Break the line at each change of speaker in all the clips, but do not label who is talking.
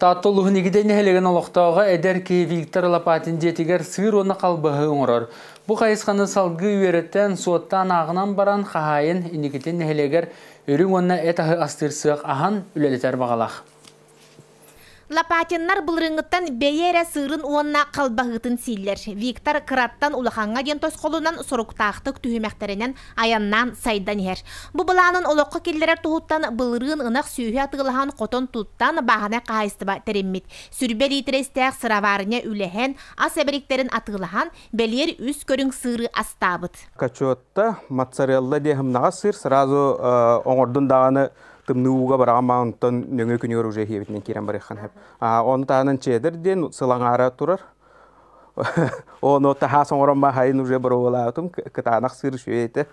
Таатта улууһун Игидэй нэһилиэгин олохтооҕо эдэр киһи Виктор Лопатин дьиэтигэр сыыр уонна халбаһы оҥорор. Бу хайысханы салгыы үөрэтэн, суоттаан ааҕынан баран, хаһаайын инникитин нэһилиэгэр үрүҥ уонна эт аһы астыыр сыах аһан үлэлэтэр баҕалаах.
Лопатиннар былырыыҥҥыттан бэйэ эрэ сыырын уонна халбаһыытын сииллэр. Виктор кыраттан улахаҥҥа диэн тосхолунан соруктаахтык түһүмэхтэринэн айаннаан сайдан иһэр. Бу былаанын олоххо киллэрэр туһуттан былырыын ынах сүөһү атыылаһан хотон туттан бааһынай хаһаайыстыба тэриммит. Сүрбэ лиитирэ истээх сыроварня үлэһэн, ас эбиликтэрин атыылаһан, бэлиэр үс көрүҥ сыыры астаабыт.
Качотта, моцарелла диэн сымнаҕас сыыр сразу оҥордун даҕаны тымныы ууга бараҕан онтон нөҥүө күнүгэр уже иһиэбитинэн киирэн барыаххан сөп. Ону таһынан чеддер диэн сылаҥаара турар. Ону таһаас оҥорон баһайын уже боруобалаабытым кытаанах сыыр үчүгэй этэ.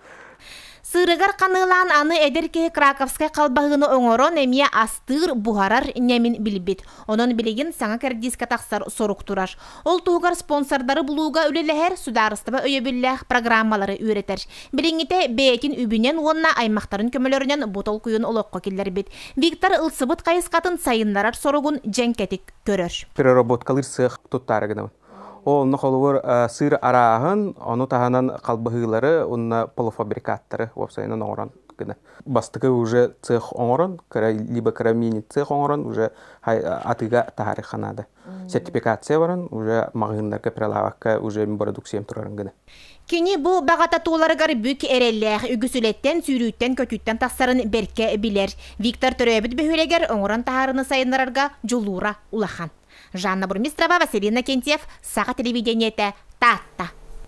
Сыырыгар ханыылаан аны эдэр киһи Краковскай халбаһыыны оҥорон эмиэ астыыр, буһарар нэмин билбит. Онон билигин саҥа кэрдиискэ тахсар сорук турар. Ол туһугар спонсордары булууга үлэлэһэр, судаарыстыба өйөбүллээх программалары үөрэтэр. Билиҥҥитэ бэйэтин үбүнэн уонна аймахтарын көмөлөрүнэн бу толкуйун олоххо киллэрбит. Виктор ылсыбыт хайысхатын сайыннарар соругун дьэҥкэтик көрөр.
Переработкалыыр сыах туттаары гынабын. Ол онно холобур сыыр арааһын, ону таһынан халбаһыылары уонна полуфабрикаттары уопсайынан оҥорон гына. Бастакы уже цех оҥорон, кыра либо кыра мини-цех оҥорон уже атыыга таһаарыахха наада. Сертификация баран уже маҕаһыыннарга прилавокка уже продукциям турарын гына.
Кини бу баҕата туоларыгар бүк эрэллээх, үгүс үлэттэн, сүүрүүттэн-көтүүттэн тахсарын бэркэ билэр. Виктор төрөөбүт бөһүөлэгэр оҥорон таһаарыны сайыннарарга дьулуура улахан. Жанна Бурмистрова, Василина Кентьев, Саха телевидениетэ, Таатта.